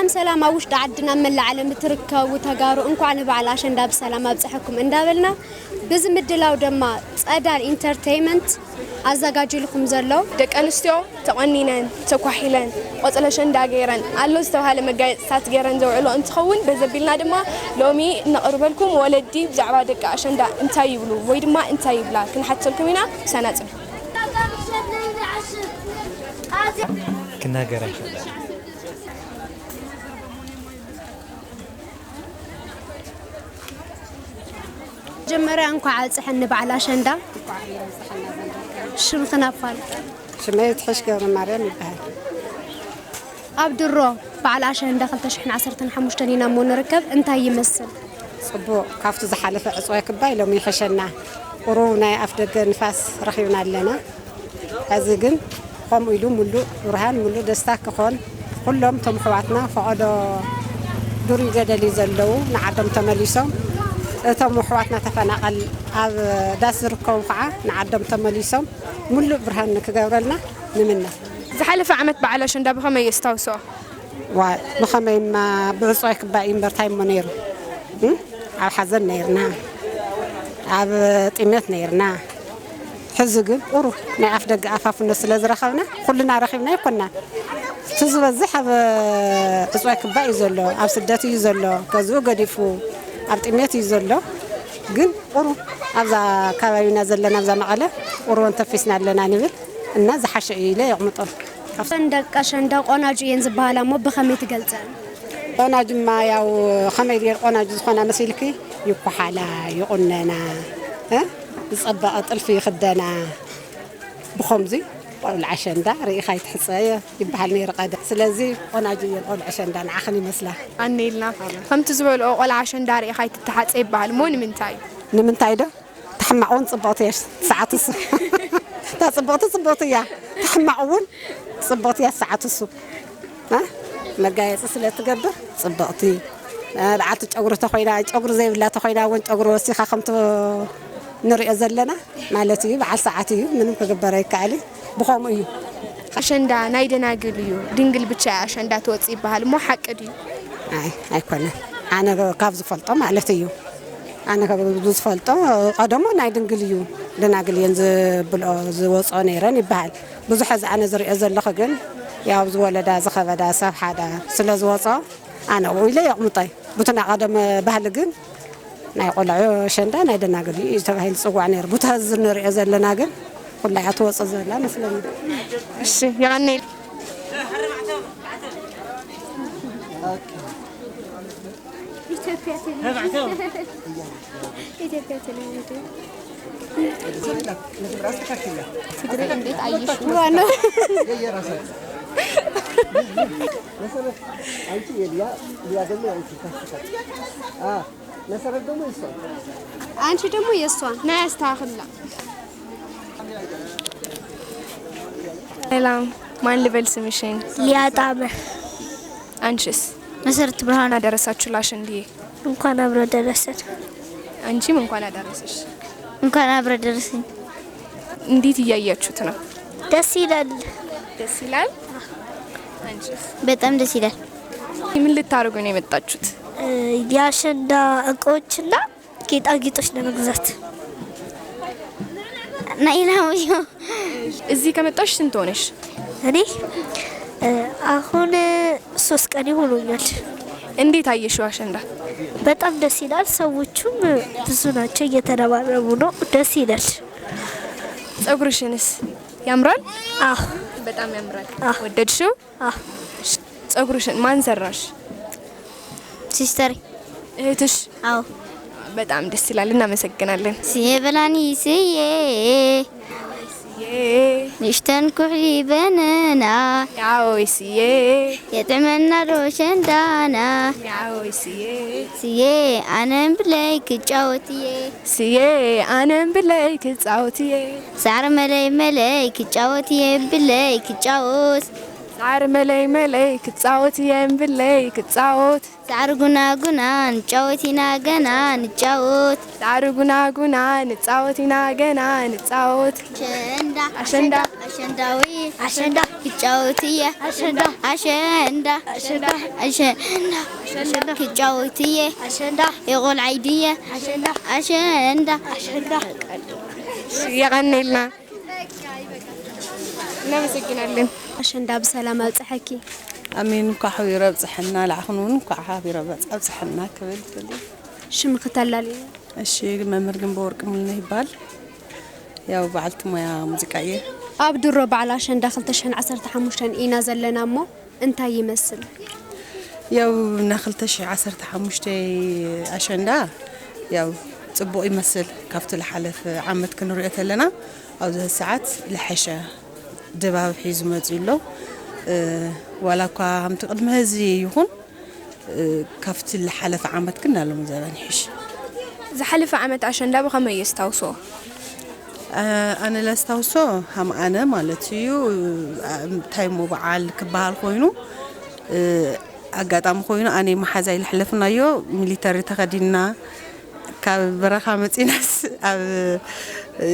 ሰላም ሰላም፣ ኣብ ውሽጢ ዓድን ኣብ መላእ ዓለም እትርከቡ ተጋሩ፣ እንኳዕ ንበዓል ኣሸንዳ ብሰላም ኣብፀሐኩም እንዳበልና፣ ብዚ ምድላው ድማ ፀዳል ኢንተርቴይመንት ኣዘጋጅልኩም ዘሎ። ደቂ ኣንስትዮ ተቆኒነን ተኳሒለን ቆፅሊ ኣሸንዳ ገይረን ኣሎ ዝተባሃለ መጋየፅታት ገይረን ዘውዕሎ እንትኸውን፣ በዚ ኣቢልና ድማ ሎሚ እነቕርበልኩም ወለዲ ብዛዕባ ደቂ ኣሸንዳ እንታይ ይብሉ ወይ ድማ እንታይ ይብላ ክንሓተልኩም ኢና። ምሳና ፅንሑ። ክናገር ኣይክእልን። መጀመርያ እንኳዕ ኣብፀሐኒ በዓል ኣሸንዳ። ሽምኽን ኣፋልጥ። ሽመይ ትሕሽ ገብረ ማርያም ይበሃል። ኣብ ድሮ በዓል ኣሸንዳ ክልተ ሽሕን ዓሰርተን ሓሙሽተን ኢና እሞ ንርከብ፣ እንታይ ይመስል? ፅቡቕ፣ ካብቲ ዝሓለፈ ዕፅዋይ ክባይ ሎሚ ይሕሸና። ቁሩብ ናይ ኣፍ ደገ ንፋስ ረኺብና ኣለና። ሕዚ ግን ከምኡ ኢሉ ሙሉእ ብርሃን ሙሉእ ደስታ ክኾን ኩሎም እቶም ኣሕዋትና ፈቐዶ ዱር ገደል እዩ ዘለዉ ንዓዶም ተመሊሶም፣ እቶም ኣሕዋትና ተፈናቐል ኣብ ዳስ ዝርከቡ ከዓ ንዓዶም ተመሊሶም ሙሉእ ብርሃን ንክገብረልና ንምነ። ዝሓለፈ ዓመት በዓል ኣሸንዳ ብኸመይ የስታውስኦ? ዋ ብኸመይማ ብዕፅዋይ ክባእ እዩ እምበር እንታይ እሞ ነይሩ? እም? ኣብ ሓዘን ነይርና፣ ኣብ ጢሜት ነይርና። ሕዚ ግን ቁሩብ ናይ ኣፍ ደገ ኣፋፍነት ስለ ዝረኸብና ኩልና ረኺብና ኣይኮንናን። እቲ ዝበዝሕ ኣብ ዕፅዋይ ክባእ እዩ ዘሎ፣ ኣብ ስደት እዩ ዘሎ፣ ገዝኡ ገዲፉ ኣብ ጢሜት እዩ ዘሎ። ግን ቁሩብ ኣብዛ ከባቢና ዘለና ኣብዛ መቐለ ቁሩብ እንተፊስና ኣለና ንብል እና ዝሓሸ እዩ ኢለ የቕምጦ። እተን ደቂ ኣሸንዳ ቆናጁ እየን ዝበሃላ እሞ ብኸመይ ትገልፀን? ቆናጁማ ያው ከመይ ድየን ቆናጁ ዝኾና መሲልኪ ይኳሓላ፣ ይቑነና፣ እ? ዝፀበቐ ጥልፊ ይኽደና። ብኸምዚ ቆልዓ ኣሸንዳ ርኢኻ ኣይትሕፀ ይበሃል ነይሩ ቀደም። ስለዚ ቆናጁ እየን ቆልዓ ኣሸንዳ ንዓኽን ይመስላ። ኣነ ኢልና ከምቲ ዝበልኦ ቆልዓ ኣሸንዳ ርኢኻ ኣይትተሓፀ ይበሃል እሞ ንምንታይ? ንምንታይ ዶ? ተሕማቕ እውን ፅብቕቲ እያ ሰዓት እሱ። እታ ፅብቕቲ ፅብቕቲ እያ፣ ተሕማቕ እውን ፅብቕቲ እያ ሰዓት እሱ። እ? መጋየፂ ስለ ትገብር ፅብቕቲ። እ፣ በዓልቲ ጨጉሪ ተኾይና፣ ጨጉሪ ዘይብላ ተኾይና እውን ጨጉሪ ወሲኻ ከምቲ ንሪኦ ዘለና ማለት እዩ። በዓል ሰዓት እዩ፣ ምንም ክግበር ኣይከኣል እዩ። ብኸምኡ እዩ። ኣሸንዳ ናይ ደናግል እዩ፣ ድንግል ብቻ እያ ኣሸንዳ ትወፅእ ይበሃል እሞ ሓቂ ድዩ? ኣይ ኣይኮነን፣ ኣነ ካብ ዝፈልጦ ማለት እዩ። ኣነ ካብ ዝፈልጦ ቀደሞ ናይ ድንግል እዩ፣ ደናግል እየን ዝብልኦ ዝወፅኦ ነይረን ይበሃል። ብዙሕ እዚ ኣነ ዝሪኦ ዘለኹ ግን ያው ዝወለዳ ዝኸበዳ ሰብ ሓዳ ስለ ዝወፅኦ ኣነ ኣብኡ ኢለ የቕምጦ እዩ። ብቲ ናይ ቀደም ባህሊ ግን ናይ ቆልዑ ኣሸንዳ ናይ ደናግል እዩ ተባሂሉ ዝፅዋዕ ነይሩ። ብቲ ሕዚ ንሪኦ ዘለና ግን ኩላ እያ ትወፅእ ዘላ መስለኒ። እሺ የቐንየል። ኢትዮጵያ ቴሌቪዥን። ኢትዮጵያ ቴሌቪዥን። ትግርኛ እንዴት አየሽ? ዋናው መሰረት አንቺ የሊያ ሊያ ደግሞ አንቺ ታስታል። አ መሰረት ደግሞ ይሷል። አንቺ ደግሞ የእሷን። ናይ ኣስተካኽላ። ሰላም፣ ማን ልበል ስምሽን? ሊያ ጣመ። አንቺስ? መሰረት ብርሃኑ። አደረሳችሁ ላሽ እንዲዬ። እንኳን አብሮ ደረሰን። አንቺም እንኳን አደረሰሽ። እንኳን አብሮ ደረሰኝ። እንዴት እያያችሁት ነው? ደስ ይላል። ደስ ይላል። አንቺስ? በጣም ደስ ይላል። ምን ልታደርጉ ነው የመጣችሁት? የአሸንዳ እቃዎችና ጌጣጌጦች ለመግዛት። ናይላሙዮ። እዚህ ከመጣሽ ስንት ሆነሽ? እኔ አሁን ሶስት ቀን ሆኖኛል። እንዴት አየሽው አሸንዳ? በጣም ደስ ይላል። ሰዎቹም ብዙ ናቸው፣ እየተረባረቡ ነው። ደስ ይላል። ፀጉርሽንስ ያምራል? አዎ። በጣም ያምራል። አዎ። ወደድሽው? አዎ። እሺ፣ ፀጉርሽን ማን ሰራሽ? ሲስተር። እህትሽ? አዎ። በጣም ደስ ይላል። እናመሰግናለን። ስዬ በላኒ ስዬ። ስዬ። ንእሽተን ኩሕሊ በነና። ያው ስዬ። የጥዕመና ዶ ሸንዳና። ያው ስዬ። ስዬ ኣነም ብለይ ክጫወት እየ። ስዬ ኣነም ብለይ ክጻወት እየ። ሳዕሪ መለይ መለይ ክጫወት እየ ብለይ ክጫወት። ሳዕሪ መለይ መለይ ክጻወት እየ እምብለይ ክጻወት። ሳዕሪ ጉና ጉና ንጫወት ኢና ገና ንጫወት። ሳዕሪ ጉና ጉና ንጻወት ኢና ገና ንጻወት። ኣሸንዳ ኣሸንዳ ኣሸንዳዊ ኣሸንዳ ክጫወት እየ ኣሸንዳ ኣሸንዳ ኣሸንዳ ኣሸንዳ ክጫወት እየ ኣሸንዳ የቆልዓይ ድየ ኣሸንዳ ኣሸንዳ ኣሸንዳ። የቐኔልና። እናመሰግናለን። ኣሸንዳ ብሰላም ኣብፀሐኪ። ኣሜን። እንኳዕ ሓቢሩ ኣብፀሐና። ንዓኹም እውን እንኳዕ ሓቢሩ ኣብፀሐና ክብል ደሊ። ሽምኺ ተላልይና። እሺ፣ መምህር ግንበወርቅ ሙሉነህ ይባል። ያው በዓልቲ ሞያ ሙዚቃ እየ። ኣብ ድሮ በዓል ኣሸንዳ ክልተ ሽሕን ዓሰርተ ሓሙሽተን ኢና ዘለና እሞ እንታይ ይመስል? ያው ና ክልተ ሽሕን ዓሰርተ ሓሙሽተ ኣሸንዳ ያው ጽቡቕ ይመስል። ካብቲ ዝሓለፈ ዓመት ክንሪኦ ተለና ኣብዚ ሰዓት ዝሐሸ ድባብ ሒዙ መጺኡ ኣሎ። እ፣ ዋላ እኳ ከምቲ ቅድሚ ሕዚ ይኹን፣ እ፣ ካብቲ ዝሓለፈ ዓመት ግን ናሎም ዘበን ይሕሽ። ዝሓለፈ ዓመት ኣሸንዳ ብኸመይ የስታውሶ? እ፣ ኣነ ለስታውሶ ሃም ኣነ ማለት እዩ። እ፣ እንታይ እሞ በዓል ክበሃል ኮይኑ፣ እ፣ ኣጋጣሚ ኮይኑ ኣነ መሓዛይ ለሕለፍናዮ ሚሊተሪ ተኸዲንና ካብ በረኻ መጺናስ ኣብ፣ እ፣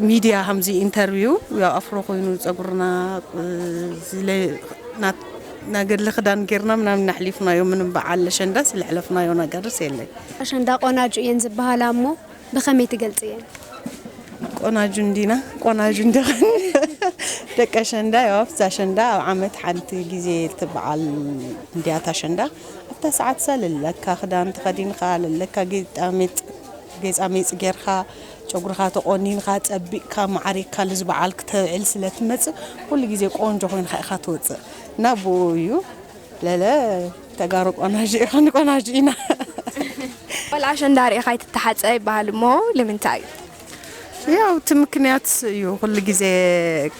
ሚድያ ከምዚ ኢንተርቪው ያው ኣፍሮ ኮይኑ ጸጉርና፣ እ፣ ዝለ-፣ ና-፣ ናገድሊ ክዳን ጌርና ምናምን ኣሕሊፍናዮ። ምንም በዓል ኣሸንዳስ ለሕለፍናዮ ነገርስ የለን። ኣሸንዳ ቆናጁ እየን ዝበሃላ እሞ ብኸመይ ትገልጽየን? ቆናጁ እንዲና፣ ቆናጁ እንዲኸን። ደቂ ኣሸንዳ ያው ኣብዛ ኣሸንዳ ኣብ ዓመት ሓንቲ ግዜ ትበዓል እንድያት ኣሸንዳ። ኣብታ ሰዓት ሰ ለለካ ክዳን ተኸዲንካ፣ ለለካ ጌጣሜጥ፣ ጌጻሜጽ ጌርካ፣ ጨጉርኻ ተቆኒንካ፣ ጸቢቕካ፣ ማዕሪግካ፣ ልዚ በዓል ክተብዕል ስለ ትመጽእ፣ ኩሉ ግዜ ቆንጆ ኮይንካ ኢኻ ትወጽእ። እና ብኡ እዩ፣ ለለ ተጋሩ ቆናጁ ኢኹን ቆናጁ ኢና። ቆልዓ ኣሸንዳ ርኢኻ ኣይትተሓጸ ይበሃል እሞ፣ ንምንታይ እዩ? ያው እቲ ምክንያት እዩ፣ ኩሉ ግዜ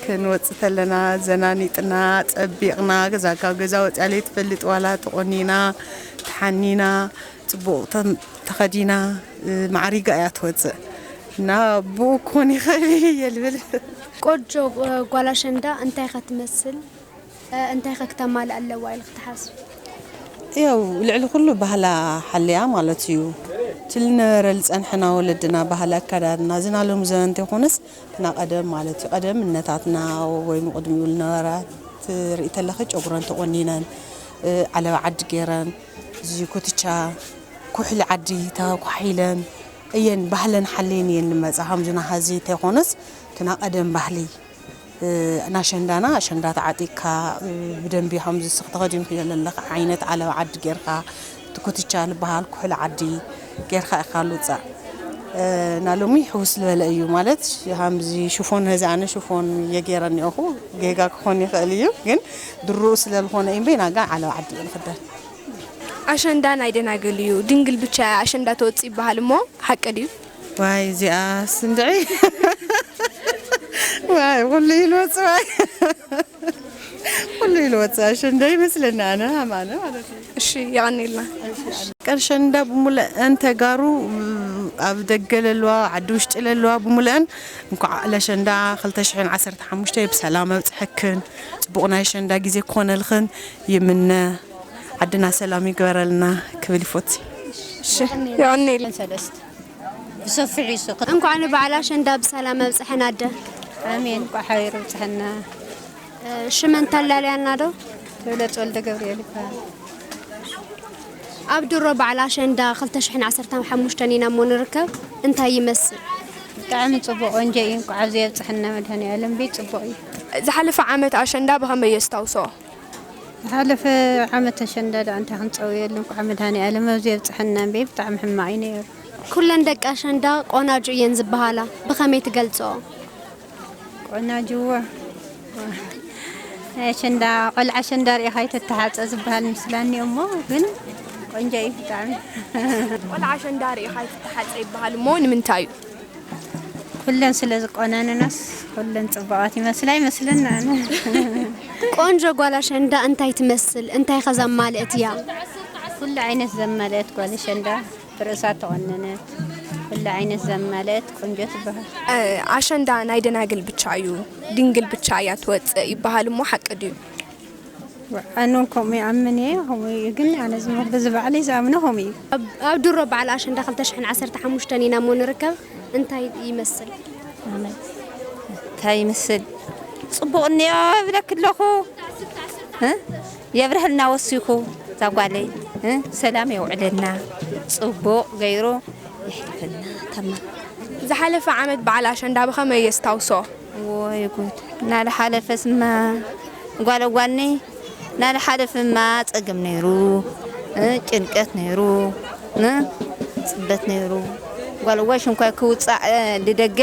ክንወጽእ ተለና ዘናኒጥና፣ ጸቢቕና፣ ገዛ ካብ ገዛ ወጽያ ለይትፈልጥ ዋላ ተቆኒና፣ ተሓኒና፣ ጽቡቕ ተ-፣ ተኸዲና፣ እ፣ ማዕሪጋ እያ ትወጽእ። እና ብኡ ክኾን ይኽእል እየ ልብል። ቆንጆ፣ እ፣ ጓል ኣሸንዳ እንታይ ኢኻ ትመስል? እ፣ እንታይ ከ ክተማልእ ኣለዋ ኢልኺ ትሓስቢ? ያው ልዕሊ ኩሉ ባህላ ሓልያ ማለት እዩ። እቲ ልነበረ ልጸንሐና ወለድና ባህሊ ኣከዳድና፣ እዚ ናሎም ዘበን እንተይኮነስ፣ እቲ ና ቀደም ማለት እዩ። ቀደም እነታትና ወይ ምቕድሚኡ ልነበራ ትርኢ ተለኺ ጨጉረን ተቆኒነን፣ እ፣ ዓለባ ዓዲ ገይረን፣ እዚ ኩትቻ፣ ኩሕሊ ዓዲ ተኳሒለን እየን ባህለን ሓልየን እየን ልመጻ። ከምዚ ናሃዚ እንተይኮነስ፣ እቲ ና ቀደም ባህሊ እ፣ ናሸንዳና፣ ኣሸንዳ ተዓጢቅካ፣ እ፣ ብደንቢ ከምዚ ስኽ ተኸዲንክዮ ዘለኻ ዓይነት ዓለባ ዓዲ ጌርካ፣ እቲ ኩትቻ ልበሃል ኩሕሊ ዓዲ ጌርካ ኢኻ ልውጻእ። እ፣ ናሎሚ ሕውስ ዝበለ እዩ ማለት፣ ከምዚ ሽፎን፣ ነዚ ኣነ ሽፎን እየ ጌረ እኒኦኹ፣ ጌጋ ክኾን ይኽእል እዩ፣ ግን ድሩኡ ስለ ዝኾነ እምበይ ናጋ ዓለባ ዓዲ እየ ልኽደን። ኣሸንዳ ናይ ደናግል እዩ፣ ድንግል ብቻ እያ ኣሸንዳ ተወጽእ ይበሃል እሞ፣ ሓቂ ድዩ? ዋይ፣ እዚኣስ እንድዒ። ዋይ፣ ኩሉ ኢሉ ወጽእ፣ ዋይ። ኩሉ ኢሉ ወጽእ፣ ኣሸንዳ ይመስለኒ ኣነ፣ ሃም ኣነ ማለት እዩ። እሺ፣ የቐንየልና። ቀን ኣሸንዳ ብሙሉአን ተጋሩ ኣብ ደገ ለለዋ፣ ዓዲ ውሽጢ ለለዋ ብሙሉአን እንኳዕ ለኣሸንዳ ክልተ ሽሕን ዓሰርተ ሓሙሽተ ብሰላም ኣብጽሐክን፣ ጽቡቕ ናይ ኣሸንዳ ግዜ ክኾነልክን ይምነ። ዓድና ሰላም ይግበረልና ክብል ይፎቲ። እሺ፣ የቐንየልና። ሰለስተ ብሰፊሑ ይስቕ። እንኳዕ ንበዓል ኣሸንዳ ብሰላም ኣብጽሐን ኣደ። ኣሜን። እንኳዕ ሓቢሩ ኣብጽሐና። እ፣ ሽመን ተላልያና ዶ? ተብለጽ ወልደ ገብርኤል ይበሃል። ኣብ ድሮ በዓል ኣሸንዳ ክልተ ሽሕን ዓሰርተ ሓሙሽተን ኢና እሞ ንርከብ። እንታይ ይመስል? ብጣዕሚ ጽቡቕ ቆንጆ እዩ። እንኳዕ ኣብዚ ኣብጽሐና መድሃኔ ዓለም ቤት ጽቡቕ እዩ። ዝሓለፈ ዓመት ኣሸንዳ ብኸመይ የስታውሶ? ዝሓለፈ ዓመት ኣሸንዳ ደኣ እንታይ ክንጸውየሉ፣ እንኳዕ መድሃኔ ዓለም ኣብዚ ኣብጽሐና እምበይ፣ ብጣዕሚ ሕማቕ እዩ ነይሩ። ኩለን ደቂ ኣሸንዳ ቆናጁ እየን ዝበሃላ፣ ብኸመይ ትገልጽኦ? ቆናጁ፣ ናይ ኣሸንዳ፣ ቆልዓ ኣሸንዳ ርኢኻ ኣይትተሓጸ ዝበሃል ምስላኒ እሞ፣ ግን ቆንጆ እዩ ብጣዕሚ። ቆልዓ ኣሸንዳ ርኢኻ ኣይትተሓጸ ይበሃል እሞ፣ ንምንታይ እዩ? ኩለን ስለ ዝቆናነናስ ኩለን ጽቡቓት ይመስላ ይመስለና ኣነ። ቆንጆ ጓል ኣሸንዳ እንታይ ትመስል? እንታይ ከ ዘማልእት እያ? ኩሉ ዓይነት ዘማልእት ጓል ኣሸንዳ፣ ብርእሳ ተቆነነት፣ ኩሉ ዓይነት ዘማልእት ቆንጆ ትበሃል። እ፣ ኣሸንዳ ናይ ደናግል ብቻ እዩ፣ ድንግል ብቻ እያ ትወጽእ ይበሃል እሞ ሓቂ ድዩ? ኣነ እውን ከምኡ ይኣምን እየ። ከምኡ እዩ፣ ግን ኣነ ዝም-፣ በዚ ባዕለይ ዝኣምኖ ከምኡ እዩ። ኣብ፣ ኣብ ድሮ በዓል ኣሸንዳ ክልተ ሽሕን ዓሰርተ ሓሙሽተን ኢና እሞ ንርከብ። እንታይ ይመስል? ኣነ እንታይ ይመስል? ጽቡቕ እኒኦ እብለኪ ኣለኹ። እ? የብርሀልና ወሲኹ እዛ ጓለይ። እ? ሰላም የውዕለና። ጽቡቕ ገይሩ የሕልፈልና። ተማ ዝሓለፈ ዓመት በዓል ኣሸንዳ ብኸመይ የስታውሶ? ወይ ጉድ፣ እናልሓለፈስማ ጓለጓኒ እናልሓለፍማ ጸገም ነይሩ፣ እ፣ ጭንቀት ነይሩ፣ እ፣ ጽበት ነይሩ። ጓለጓሽ እንኳ ክውጻእ፣ እ፣ ልደገ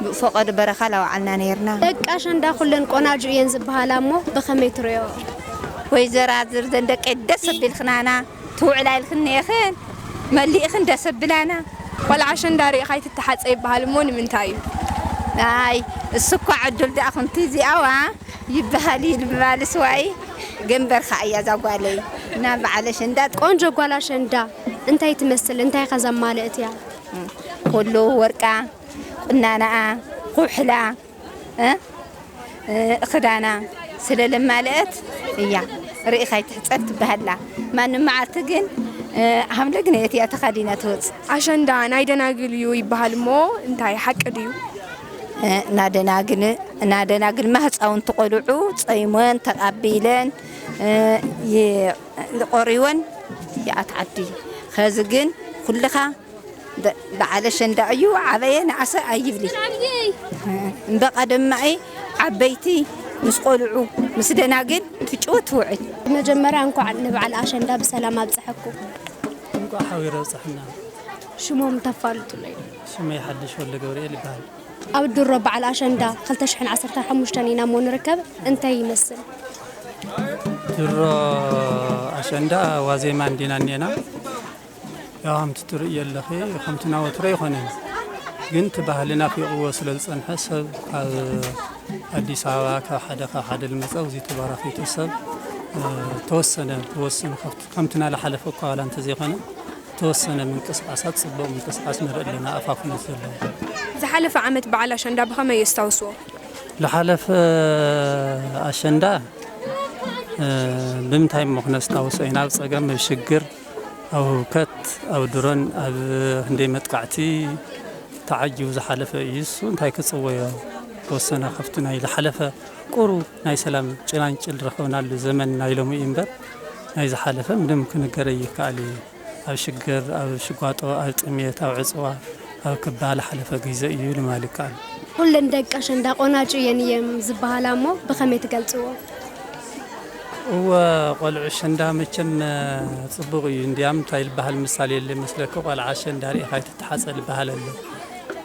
ብፈቐዶ በረኻ ላውዓልና ነይርና። ደቂ ኣሸንዳ ኩለን ቆናጁ እየን ዝበሃላ እሞ ብኸመይ ትርእዮ? ወይ ዘራዝር ዘን ደቀይ ደስ ኣቢልክናና። ትውዕላ ኢልክን እየኽን መሊእኽን ደስ ኣቢላና። ቆልዓ ኣሸንዳ ርኢኻ ኣይትተሓጸ ይበሃል እሞ ንምንታይ እዩ? ኣይ፣ እሱ እኳ ዕድል ደኣ ኩንቲ እዚኣዋ ይበሃል እዩ ልብባል ስዋይ ገንበርካ እያ እዛ ጓለይ። እና በዓል ኣሸንዳ ቆንጆ ጓል ኣሸንዳ እንታይ ትመስል? እንታይ ከ ዘማልእት እያ? ኩሉ ወርቃ፣ ቁናናኣ፣ ኩሕላ፣ እ? እ፣ ክዳና ስለ ለማልአት እያ ርኢኻ ኣይትሕጸር ትበሃላ። ማንም መዓልቲ ግን፣ እ፣ ሃምለግነየት እያ ተኻዲና ትወጽእ። ኣሸንዳ ናይ ደናግል እዩ ይበሃል እሞ እንታይ ሓቂ ድዩ? እ፣ ናደናግል፣ ናደናግል ማ ህጻውንቲ ቆልዑ ጸይመን ተቓቢለን፣ እ፣ ይ-፣ ቆሪወን ይኣት ዓዲ። ኸዚ ግን ኩልኻ ደ-፣ በዓል ኣሸንዳ እዩ፣ ዓበየ ንኣሰ ኣይብሊ። እምበ ቀደማይ ዓበይቲ ምስ ቆልዑ ምስ ደናግል ትጭወት ትውዕል። መጀመርያ እንኳዕ ንበዓል ኣሸንዳ ብሰላም ኣብፀሐኩም። እንኳዕ ሓቢሩ ኣብፀሐና። ሽሞም ተፋልጡለይ። ሽመይ ሓድሽ ወልደ ገብርኤል ይበሃል። ኣብ ድሮ በዓል ኣሸንዳ ክልተ ሽሕን ዓሰርተ ሓሙሽተን ኢና እሞ ንርከብ፣ እንታይ ይመስል? ድሮ ኣሸንዳ ዋዜማ እንዲና እኔና። ያው ከምቲ ትርእዮ ኣለኺ፣ ከምቲ ናይ ወትሮ ኣይኮነን። ግን እቲ ባህሊ ናፊቕዎ ስለ ዝጸንሐ፣ ሰብ ካብ ኣዲስ ኣበባ፣ ካብ ሓደ፣ ካብ ሓደ ልመጸ፣ ኣብዚ ተባራኺቱ ሰብ፣ እ፣ ተወሰነ፣ ተወሰነ ካብቲ፣ ከምቲ ናላሓለፈ እኳ ዋላ እንተዘይኮነ፣ ተወሰነ ምንቅስቓሳት፣ ጽቡቕ ምንቅስቓስ ንርኢ ኣለና፣ ኣፋፍነት ዘለዎ። ዝሓለፈ ዓመት በዓል ኣሸንዳ ብኸመይ የስታውስዎ? ዝሓለፈ ኣሸንዳ፣ እ፣ ብምንታይ እሞ ክነስታውሶ ኢና? ኣብ ጸገም፣ ኣብ ሽግር፣ ኣብ ህውከት፣ ኣብ ድሮን ኣብ ክንደይ መጥቃዕቲ ተዓጂቡ ዝሓለፈ እዩ። እሱ እንታይ ክጽወዮ? ተወሰነ ካብቲ ናይ ዝሓለፈ ቁሩብ ናይ ሰላም ጭላንጭል ረኸብናሉ ዘመን ናይ ሎሚ እዩ እምበር፣ ናይ ዝሓለፈ ምንም ክንገረ ይከኣል እዩ። ኣብ ሽግር፣ ኣብ ሽጓጦ፣ ኣብ ጥሜት፣ ኣብ ዕጽዋ፣ ኣብ ክባ ዝሓለፈ ግዜ እዩ ልማል ይከኣል። ኩለን ደቂ ኣሸንዳ ቆናጁ እየን እየም ዝበሃላ እሞ ብኸመይ ትገልጽዎ? እወ፣ ቆልዑ ኣሸንዳ መቸም፣ እ፣ ጽቡቕ እዩ። እንዲያም እንታይ ልበሃል ምሳሌ የለ መስለኪ፣ ቆልዓ ኣሸንዳ ርኢኻ ኣይትተሓጸ ልበሃል ኣሎ።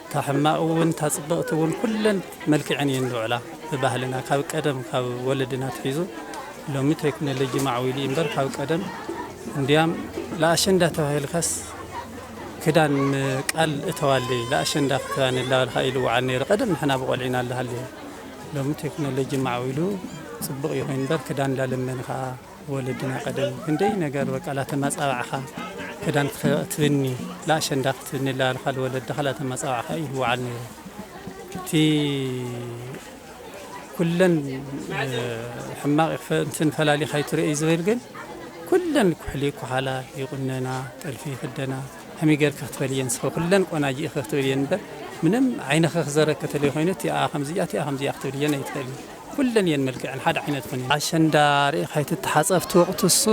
እታ ሕማቕ እውን እታ ጽብቕቲ እውን ኩለን መልክዐን እየን ዝውዕላ። ብባህልና ካብ ቀደም ካብ ወለድና ኣትሒዙ ሎሚ ቴክኖሎጂ ማዕቢሉ እዩ እምበር ካብ ቀደም እንዲያም ለኣሸንዳ ተባሂልካስ ክዳን ቃል እተዋለይ ለኣሸንዳ ክዳን እናበልካ እዩ ልወዓል ነይሩ። ቀደም ንሕና ብቆልዒና እንዳሃለየ ሎሚ ቴክኖሎጂ ማዕቢሉ ጽቡቕ ይኹን እምበር ክዳን ላለመንኻ ወለድና ቀደም ክንደይ ነገር በቃ ላተማጻባዕኻ ክዳን ክትብኒ ለኣሸንዳ ክትብኒ ላልካ ልወለድኻ ላተማጻባዕኻ እዩ ልወዓል ነይሩ። እቲ ኩለን፣ እ፣ ሕማቕ ይኽፈ-፣ እንትን ፈላሊኻ ይትርእይ ዝብል ግን ኩለን ኩሕሊ ይኳሓላ፣ ይቑነና፣ ጥልፊ ይኽደና። ከመይ ጌርኪ ክትበልየን ንስኺ ኩለን ቆናጅ ኢኺ ክትብልየን እምበር ምንም ዓይንኺ ክዘረኪ ተለይ ኮይኑ እቲኣ ከምዚኣ እቲኣ ከምዚኣ ክትብልየን ኣይትኽእልን። ኩለን እየን መልክዐን ሓደ ዓይነት ኮነ። ኣሸንዳ ርኢኻ ኣይትተሓጸብ፣ እቲ ወቕቲ እሱ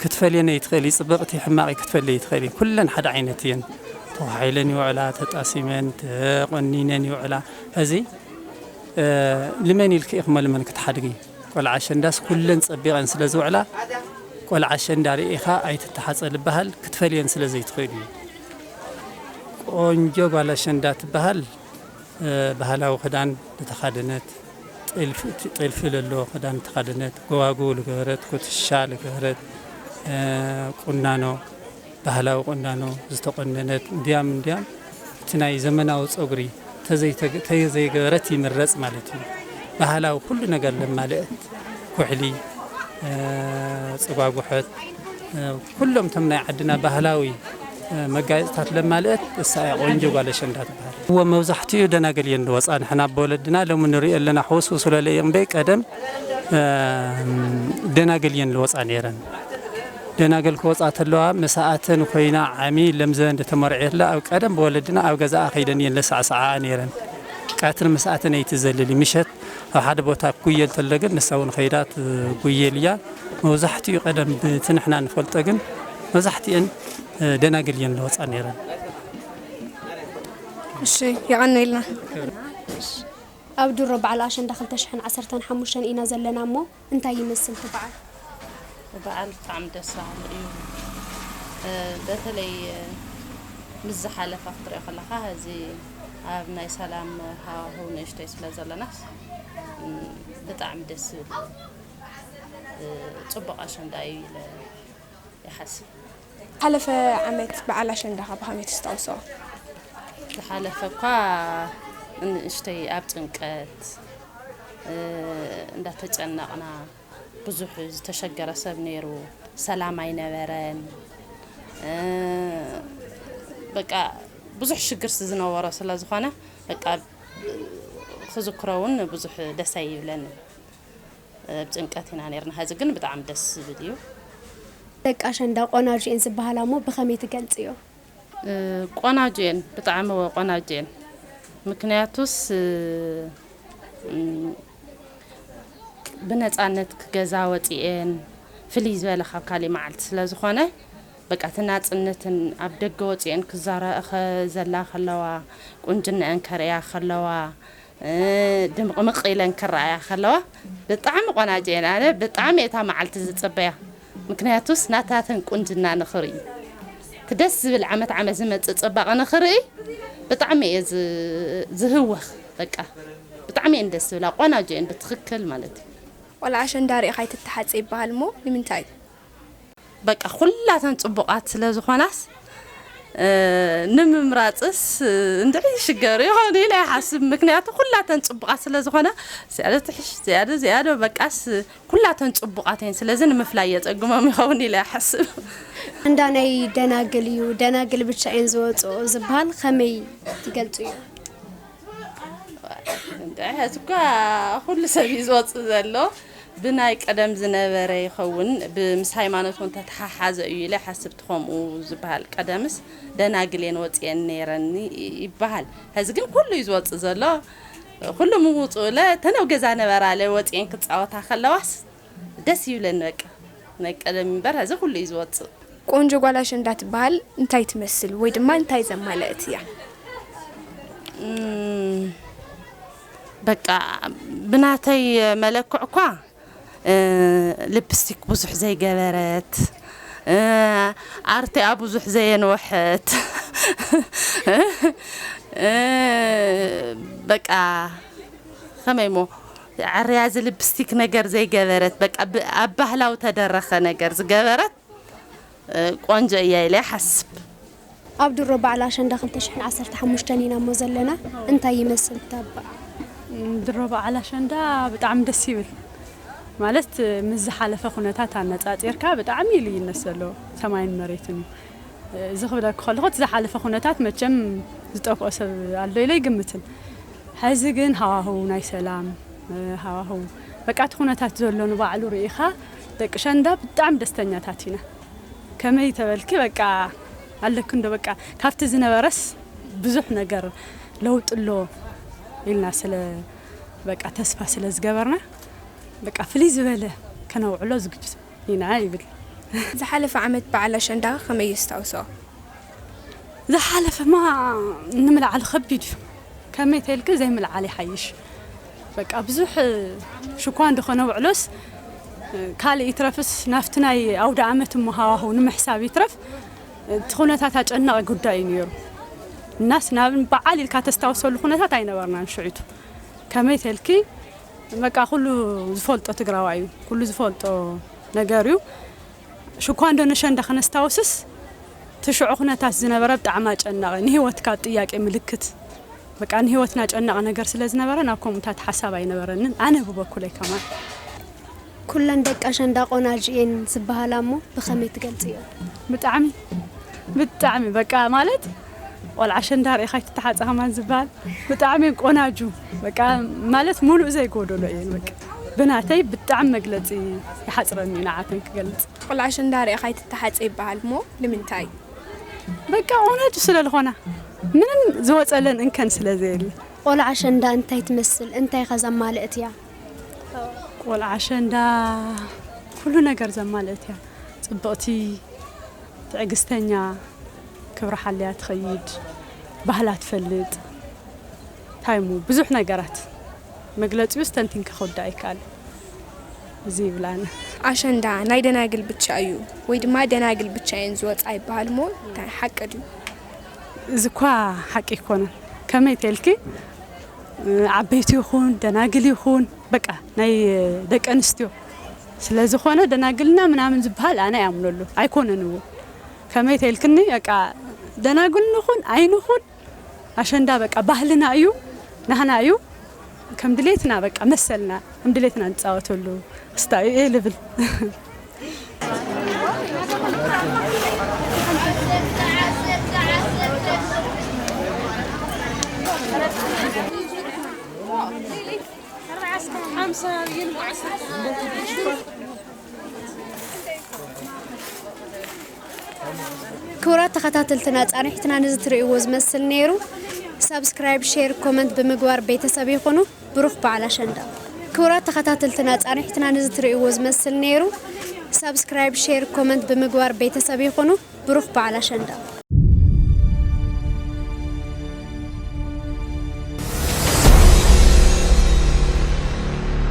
ክትፈልየን ኣይትኽእሊ፣ ጽብቕቲ ሕማቕ ክትፈሊ ኣይትኽእሊ። ኩለን ሓደ ዓይነት እየን። ተኳሒለን ይውዕላ፣ ተጣሲመን፣ ተቆኒነን ይውዕላ። ሕዚ፣ እ፣ ልመን ኢልኪ ኢኺ መልመን ክትሓድጊ። ቆልዓ ኣሸንዳስ ኩለን ጸቢቐን ስለ ዝውዕላ፣ ቆልዓ ኣሸንዳ ርኢኻ ኣይትተሓጸ ልበሃል ክትፈልየን ስለ ዘይትኽእሊ እዩ። ቆንጆ ጓል ኣሸንዳ ትበሃል፣ እ፣ ባህላዊ ክዳን ዝተኸደነት፣ ጥልፊ፣ ጥልፊ ለለዎ ክዳን ዝተኸደነት፣ ጎባጉብ ልገበረት፣ ኩትሻ ልገበረት፣ እ፣ ቁናኖ፣ ባህላዊ ቁናኖ ዝተቆነነት፣ እንዲያም፣ እንዲያም እቲ ናይ ዘመናዊ ጸጉሪ ተዘይተገ-፣ ተዘይገበረት ይምረጽ ማለት እዩ። ባህላዊ ኩሉ ነገር ለማልአት፣ ኩሕሊ፣ እ፣ ጽጓጉሐት፣ እ፣ ኩሎም እቶም ናይ ዓድና ባህላዊ፣ እ፣ መጋየጽታት ለማልአት እሳ እያ ቆንጆ ጓል ኣሸንዳ ትበሃል። እወ፣ መብዛሕትኡ ደናግል እየን ዝወጻ። ንሕና ብወለድና ሎሚ ንሪኦ ኣለና ሕውስውስ ዝበለ እዩ እምበይ፣ ቀደም ደናግል እየን ዝወፃ ነይረን። ደናግል ክወፃ ተለዋ ምሳኣተን ኮይና ዓሚ ለምዘ እንደተመርዐየትላ ኣብ ቀደም ብወለድና ኣብ ገዛኣ ከይደን እየን ለሳዕስዓ ነይረን። ቀትር ምሳኣተን ኣይትዘልል ምሸት ኣብ ሓደ ቦታ ኩየል ተሎ ግን ንሳ እውን ከይዳ ትጉየል እያ። መብዛሕትኡ ቀደም ብቲ ንሕና ንፈልጦ ግን መብዛሕትእን ደናግል እየን ዝወፃ ነይረን። እሺ፣ የቐነልና። ኣብ ድሮ በዓል ኣሸንዳ ክልተ ሽሕን ዓሰርተን ሓሙሽተን ኢና ዘለና እሞ እንታይ ይመስል እቲ በዓል? በዓል ብጣዕሚ ደስ በሃሊ እዩ። በተለይ ምስ ዝሓለፈ ክትሪኦ ከለኻ፣ እዚ ኣብ ናይ ሰላም ሃዋህው ንእሽተይ ስለ ዘለናስ ብጣዕሚ ደስ ዝብል እዩ። ፅቡቕ ኣሸንዳ እዩ ኢለ ይሓስብ። ሓለፈ ዓመት በዓል ኣሸንዳኻ ብኸመይ ተስታውሶ? ዝሓለፈ እኳ ንእሽተይ ኣብ ጭንቀት እንዳተጨነቕና፣ ብዙሕ ዝተሸገረ ሰብ ነይሩ፣ ሰላም ኣይነበረን። በቃ ብዙሕ ሽግርስ ዝነበሮ ስለ ዝኾነ፣ በቃ ክዝክሮ እውን ብዙሕ ደስ ኣይብለንን። ኣብ ጭንቀት ኢና ነይርና። ሐዚ ግን ብጣዕሚ ደስ ዝብል እዩ። ደቂ ኣሸንዳ ቆናጁ እየን ዝበሃላ እሞ ብኸመይ ትገልፅዮ? ቆናጁ እየን፣ ብጣዕሚ ቆናጁ እየን። ምክንያቱስ ብነፃነት ክገዛ ወፂኤን ፍልይ ዝበለ ካብ ካሊእ መዓልቲ ስለ ዝኾነ፣ በቃ እቲ ናፅነትን ኣብ ደገ ወፂኤን ክዛረ- ከዘላ ከለዋ፣ ቁንጅነአን ከርእያ ከለዋ፣ ድምቕምቕ ኢለን ክረኣያ ከለዋ ብጣዕሚ ቆናጀ እየን። ኣነ ብጣዕሚ እየ እታ መዓልቲ ዝፅበያ፣ ምክንያቱስ ናታተን ቁንጅና ንኽርኢ፣ እቲ ደስ ዝብል ዓመት ዓመት ዝመፅእ ፅባቐ ንኽርኢ ብጣዕሚ እየ ዝህወኽ። በቃ ብጣዕሚ እየን ደስ ዝብላ፣ ቆናጆ እየን ብትኽክል ማለት እዩ። ቆልዓ ኣሸንዳ ርኢኻ ኣይትተሓፀ ይበሃል እሞ ንምንታይ? በቃ ኩላተን ፅቡቓት ስለ ዝኾናስ ንምምራፅስ እንድዒ ይሽገሩ ይኸውን ኢለ ይሓስብ። ምክንያቱ ኩላተን ፅቡቓት ስለ ዝኾና፣ እዚኣ ዶ ትሕሽ፣ እዚኣ ዶ፣ እዚኣ ዶ፣ በቃስ ኩላተን ፅቡቓት እየን። ስለዚ ንምፍላይ የፀግሞም ይኸውን ኢለ ይሓስብ። እንዳ ናይ ደናግል እዩ፣ ደናግል ብቻ እየን ዝወፅኦ ዝበሃል ከመይ ትገልፅዮ? ሕዚ እኳ ኩሉ ሰብ እዩ ዝወፅእ ዘሎ። ብናይ ቀደም ዝነበረ ይኸውን፣ ምስ ሃይማኖት እውን ተተሓሓዘ እዩ ኢለ ይሓስብ። እቲ ከምኡ ዝበሃል ቀደምስ ደናግል እየን ወፅኤን ነይረን ይበሃል። ሕዚ ግን ኩሉ እዩ ዝወፅእ ዘሎ። ኩሉ ምውፅኡ ለ ተነው ገዛ ነበራለ ወፅኤን ክፃወታ ከለዋስ ደስ ይብለኒ። በቃ ናይ ቀደም እምበር ሕዚ ኩሉ እዩ ዝወፅእ። ቆንጆ ጓል ኣሸንዳ ትበሃል እንታይ ትመስል ወይ ድማ እንታይ ዘማለአት እያ? በቃ ብናተይ መለክዕ እኳ ልፕስቲክ ብዙሕ ዘይገበረት፣ ኣርቲኣ ብዙሕ ዘየንወሐት፣ በቃ ከመይ ሞ ዓርያ እዚ ልፕስቲክ ነገር ዘይገበረት፣ በቃ ኣብ ባህላዊ ተደረኸ ነገር ዝገበረት ቆንጆ እያ ኢለ ይሓስብ። ኣብ ድሮ በዓል ኣሸንዳ ክልተ ሽሕን ዓሰርተ ሓሙሽተን ኢና እሞ ዘለና፣ እንታይ ይመስል እቲ በዓል? ድሮ በዓል ኣሸንዳ ብጣዕሚ ደስ ይብል። ማለት ምስ ዝሓለፈ ኩነታት ኣነፃፂርካ ብጣዕሚ እዩ ልዩነት ዘለዎ፣ ሰማይን መሬትን እዩ። እዚ ክብለኪ ከለኹ እቲ ዝሓለፈ ኩነታት መቸም ዝጠፍኦ ሰብ ኣሎ ኢለ ኣይግምትን። ሕዚ ግን ሃዋህው ናይ ሰላም ሃዋህው በቃ እቲ ኩነታት ዘሎ ንባዕሉ ርኢኻ ደቂ ሸንዳ ብጣዕሚ ደስተኛታት ኢና። ከመይ ተበልኪ በቃ ኣለኪ እንዶ በቃ ካብቲ ዝነበረስ ብዙሕ ነገር ለውጢ ኣሎ ኢልና ስለ በቃ ተስፋ ስለ ዝገበርና በቃ ፍልይ ዝበለ ከነውዕሎ ዝግጅት ኢና ይብል። ዝሓለፈ ዓመት በዓል ኣሸንዳ ከመይ የስታውሶ? ዝሓለፈማ ንምልዓሉ ከቢድ እዩ። ከመይ ተልኪ ዘይምልዓል ይሓይሽ። በቃ ብዙሕ ሽኳ እንዶ ከነውዕሎስ ካልእ ይትረፍስ ናብቲ ናይ ኣውደ ኣመት እሞ ሃዋህው ንምሕሳብ ይትረፍ እቲ ኩነታት ኣጨናቒ ጉዳይ እዩ ነይሩ። እናስ ናብ በዓል ኢልካ ተስታውሰሉ ኩነታት ኣይነበርናን ሽዑቱ። ከመይ ተልኪ በቃ ኩሉ ዝፈልጦ ትግራዋይ እዩ። ኩሉ ዝፈልጦ ነገር እዩ። ሽኳ እንዶ ነሸንዳ ከነስታውስስ እቲ ሽዑ ኩነታት ዝነበረ ብጣዕሚ ኣጨናቒ፣ ንህይወትካ ጥያቄ ምልክት፣ በቃ ንህይወትና ኣጨናቒ ነገር ስለ ዝነበረ ናብ ከምኡታት ሓሳብ ኣይነበረንን፣ ኣነ ብበኩለይ ከማን። ኩለን ደቂ ኣሸንዳ ቆናጅ እየን ዝበሃላ እሞ ብኸመይ ትገልፅዮ? ብጣዕሚ ብጣዕሚ በቃ ማለት ቆልዓ ኣሸንዳ ርኢኻ ኣይትተሓፀ ከማን ዝበሃል ብጣዕሚ እየን ቆናጁ በቃ ማለት ሙሉእ ዘይጎደሎ እየን በቃ። ብናተይ ብጣዕሚ መግለፂ ይሓፅረኒ እዩ ንዓተን ክገልፅ። ቆልዓ ኣሸንዳ ርኢኻ ኣይትተሓፀ ይበሃል እሞ ንምንታይ? በቃ እውነቱ ስለ ዝኾነ ምንም ዝወፀለን እንከን ስለ ዘየለ። ቆልዓ ኣሸንዳ እንታይ ትመስል? እንታይ ከ ዘማልእት እያ? ቆልዓ ኣሸንዳ ኩሉ ነገር ዘማልእት እያ። ፅብቕቲ፣ ትዕግስተኛ፣ ክብራ ሓልያ ትኸይድ፣ ባህላ ትፈልጥ፣ ታይሙ ብዙሕ ነገራት መግለፂኡስ ተንቲንካ ክውዳእ ይከኣል። እዚ ይብላን። ኣሸንዳ ናይ ደናግል ብቻ እዩ ወይ ድማ ደናግል ብቻ እየን ዝወፃ ይበሃል እሞ እንታይ ሓቂ ድዩ? እዚ እኳ ሓቂ ኣይኮነን። ከመይ ተልኪ ዓበይቲ ይኹን ደናግል ይኹን በቃ ናይ ደቂ ኣንስትዮ ስለ ዝኾነ ደናግልና ምናምን ዝበሃል ኣነ ኣይኣምነሉ ኣይኮነን እው ከመይ ተልክኒ በቃ ደናግል ንኹን ኣይንኹን ኣሸንዳ በቃ ባህልና እዩ ናህና እዩ ከም ድሌትና በቃ መሰልና ከም ድሌትና ንፃወተሉ ስታይ እየ ልብል። ክቡራት ተኸታተልትና ፃንሒትና ንዚ ትርእይዎ ዝመስል ነይሩ። ሳብስክራይብ፣ ሼር፣ ኮመንት ብምግባር ቤተሰብ ይኹኑ። ብሩኽ በዓል ኣሸንዳ። ክቡራት ተኸታተልትና ፃንሒትና ንዚ ትርእይዎ ዝመስል ነይሩ። ሳብስክራይብ፣ ሼር፣ ኮመንት ብምግባር ቤተሰብ ይኹኑ። ብሩኽ በዓል ኣሸንዳ።